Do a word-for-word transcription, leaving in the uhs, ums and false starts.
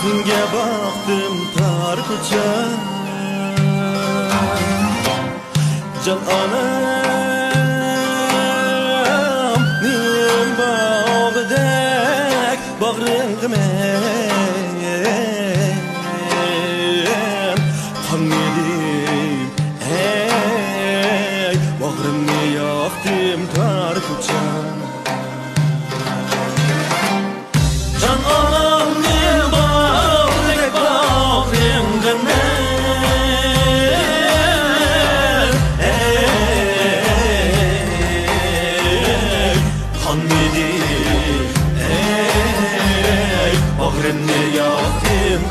كۈنگە باقتىم تار كوچا. جان ئانامنىڭ باغرىدەك باغرىڭغا مەن قانمىدىم، ھەي، باغرىمنى ياقتىم تار كوچا. جان ئانامنى باغرىدەك باغرىڭغا مەن، ھەي، قانمىدىم، ھەي، باغرىمنى ياقتىم.